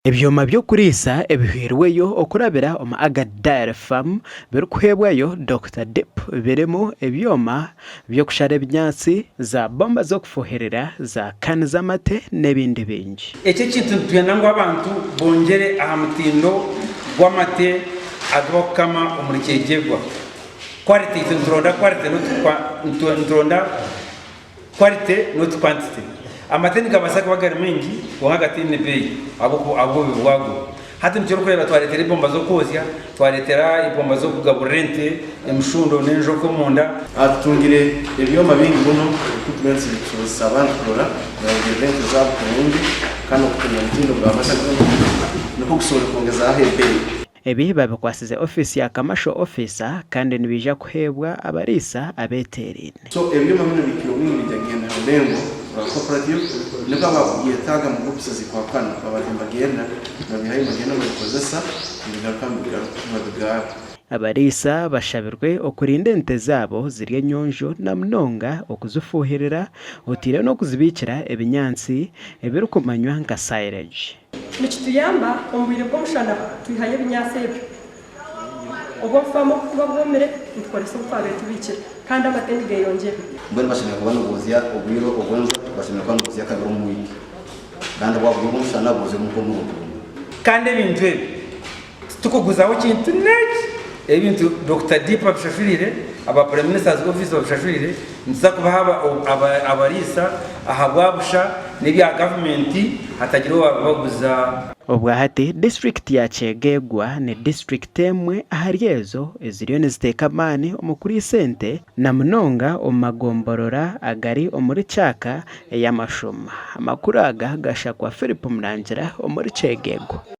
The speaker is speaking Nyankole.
Ebyoma by'okuriisa ebihairweyo okurabira omu Agad Dairy Farm birikuheebwayo Dokita Dip birimu ebyoma by'okushara ebinyaatsi, za bomba z'okufuuhirira, za kani z'amate n'ebindi bingi. Eki ekintu nitwenda ngu abantu bongyere aha mutindo gw'amate agu bakukama omuri Kyegegwa. Quality itwe nituronda quality not nituronda Quality not quantity. Amate nigabaasa kuba gari maingi kwonka gataine beeyi ahabw'obubi bwago. Hati nikyo orikureeba twareetera ebomba z'okwozya, twareetera ebomba z'okugaburira ente, emishundo n'enjoka omunda. Tutungire ebyoma bingi muno equipments ebikusobozesa abantu kurora nibaragiirira ente zaabo kurungi kandi n'okupima omutindo gw'amata ganu nukwo gusobole kwongezaaho ebeeyi. Ebi babikwasize ofiisi ya Kamasho Ofiisa kandi nibiija kuheebwa abariisa abeeteeraine. So ebyoma binu bikira obwingi bija kugenda ha rulengo rwa cooperative nukwo abakubyetaaga mu groups ezikwahukana babaze nibagenda nibabihayo nibagenda nibabikozesa nibigaruka nibabigarra. Abariisa bashabirwe okurinda ente zaabo ziri enyonjo na munonga okuzifuuhirira oteire n'okuzibiikira ebinyaatsi ebirikumanywa nka silage. Nikituyamba omu bwire bw'omushana twihayo ebinyaatsi ebyo. Obu obufaamu obu bukuba bwomire nitukoresa obu twabaire tubiikire kandi amate nigeyongyera. Mbwenu bashemereire kuba niboozya obwire obw'enjura, bashemereire kuba niboozya kabiri omu wiiki. Kandi bwaba buri obw'omushana boozye nk'omurundi gumwe. Kandi ebintu ebi titukuguzaho kintu n'eki. Ebintu Dokita Deep abishashuriire, aba Prime Minister's Office babishashuriire, nituza kubaha abariisa ahabwa busha n'ebya gavumenti hatagira owaabibaguza. Obwahati disiturikiti ya Kyegegwa ni disiturikiti emwe ahari ezo eziriyo niziteeka amaani omu kuriisa ente na munonga omu magomborora agari omuri Kyaka ey'amashuma. Amakuru aga gashakwa Philip Murangira omuri Kyegegwa.